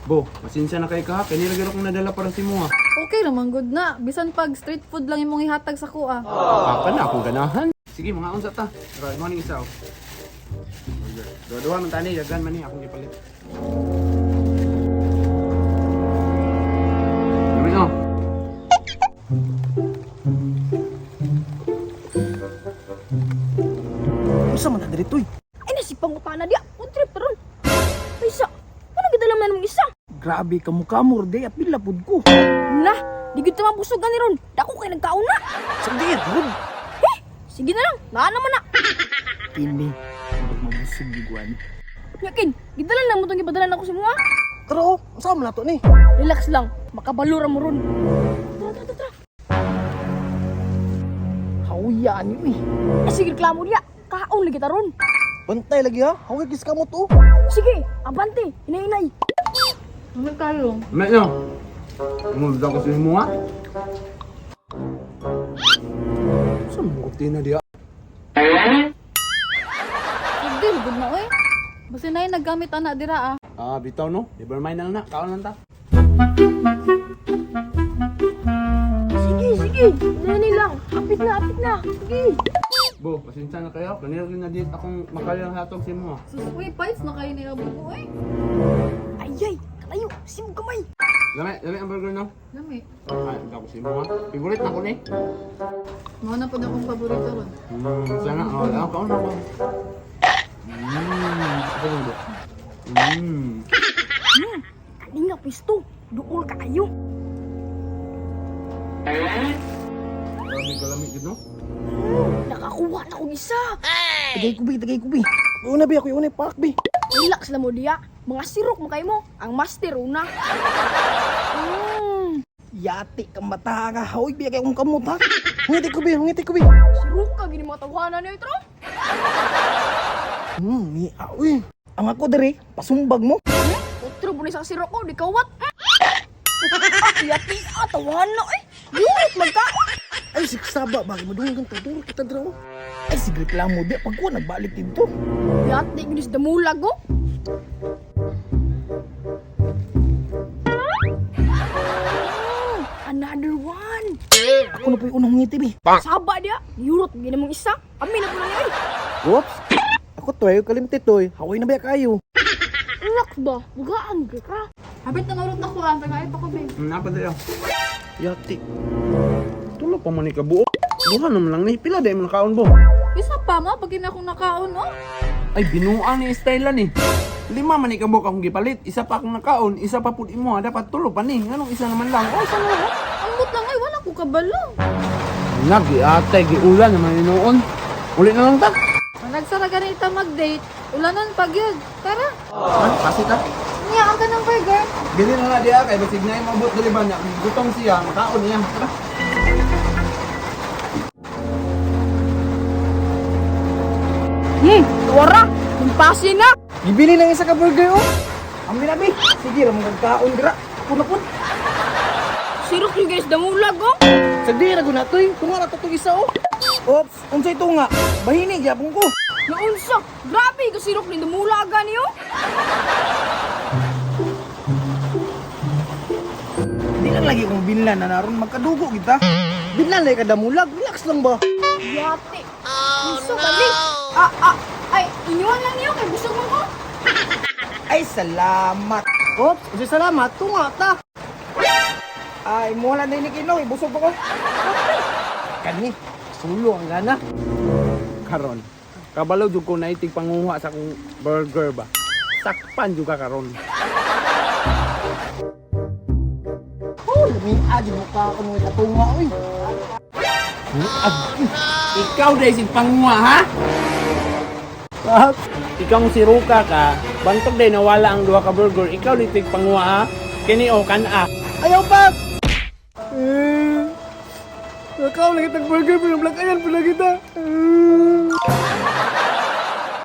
Bo, pasensya na kay ka. Kani ra gyud akong nadala para sa imo ha. Okay raman good na. Bisan pag street food lang imong ihatag sa kuha. Ah, kana akong ganahan. Sige, mga unsa ta. Right, morning isa. Oh. Burger. Duha-duha man tani, daghan man ni akong gipalit. Dami oh. Unsa man na diri toy? Ay nasipang utana dia. On trip ron. Ay sa, ano gidala man mong isa? Grabe ka mukha mo day at pila pud ko. Na, di gid ta mabusog gani ron. Dako kay nagkaon na. Sagdi gud. Eh, sige na lang. Naa naman na. Kini murag mabusog giguan. Yakin, gidala na mo tong gipadala nako sa mga. Tara oh, unsa man nato ni? Relax lang, makabalura mo ron. Tara, tara, tara, tara. Hawya ni uy. Ay, sige, reklamo niya. Kaon lagi ta ron. Bantay lagi ha. Hawya kis kamot oh. Sige, abante, hinay-hinay. Ano kayo? Dami no. Mo daw ko sa imo ha. Sa mo na diya? Hindi, good na oy. Basta na naggamit ana dira ah. Ah, bitaw no. Never mind na lang na. Kaon lang ta. Sige, sige, hinay lang. Apit na, apit na. Sige. Bo, pasensya na kayo. Kanina rin na dit akong makalang hatog sa imo ha. Sus, uy, bites na kayo ni abo ko oy. Ay, ay, kalayo, simog kamay. Lami, lami ang burger no. Lami. Ay, daw ko sa imo ha. Favorite na ko ni. Mao na pud akong paborito ron. Sana all. Ah, kaon na ko. Ako ba? Kalinga pisto, duol kaayo. Grabe kalami gid no. Nakakuha na kong isa. Tagay ko bi, tagay ko bi. Una bi ako una pak bi. Relax lang mo diya. Mga sirok mo kayo mo. Ang master una. Yati kang bata ka. Hawig bi kay akong kamot ha. Ngiti ko bi, ngiti ko bi. Sirok ka, gini mga tawanan niya ito. Ni uy. Ang ako diri, pasumbag mo. Otro po sa sirok ko, di kawat. Ah, yati, ah, tawanan eh. Yurit magkaon. Ay siksaba ba madunggan ta duro kita dira oh. Ay sige reklamo di pag ko nagbalik didto. Yati, gini sa damulag oh. Another one. Ako na po yung unang ngiti bi. Saba dia, yurot gini mong isa. Kami na po na niya eh. Oops. Ako to ay kalimti toy. Haway na ba kayo? Relax ba? Bugaan ka. Hapit na urot na ko ah. Tagay pa ko be. Napa diya. Yati. Tulo pa man ni kabuok. Duha naman lang ni pila day man kaon bo. Isa pa mo pag gina akong nakaon oh. Ay binuang ni style ni. Lima man ni kabuok akong gipalit, isa pa akong nakaon, isa pa pud imo ha, dapat tulo pa ni. Nganong isa naman lang? Oh, isa na lang. Ambot lang ay wala ko kabalo. Nagi atay giulan naman ni noon. Uli na lang ta. Nagsara ganita mag-date. Ulanon pag yun. Tara. Ha, kasi ta. Niya ang kanang burger. Bili na nga diya kay basig na mabot dili ba niya. Gutom siya, makaon niya. Tara. Tuwara, limpasi na. Gibili lang isa ka burger oh. Ang binabi. Sige ra mong kaon dira. Ako na pud. Sirok yung guys, damulag oh. Sagdi ra gud na toy. Tunga ra to tong isa oh. Oops, unsay tunga? Bahini gyapon ko. Naunsa, grabe ka sirok ni damulaga niyo. Di lang lagi kong binlan na naron magkadugo kita. Binlan lagi ka damulag, relax lang ba? Yate. Oh, no. Ah, ah, ay, inyuan lang niyo kay busog mo ko. Ay salamat. Oops, unsay salamat? Tunga ta. Ay, mo na ni Kino, ibusog pa ko. Kani, sulo ang gana. Karon. Kabalo jud ko naitig panguha sa akong burger ba. Sakpan jud ka karon. Oh, lami adi mo ka ako nung katunga oy. Ikaw dai sig panguha ha? Ah, Ikaw ang siruka ka, bantog day nawala ang duha ka burger, ikaw litig panguha ha? Kini o kan-a. Ayaw pa! Eh, nakaw lagi tag burger pero black ayan pala kita. Eh.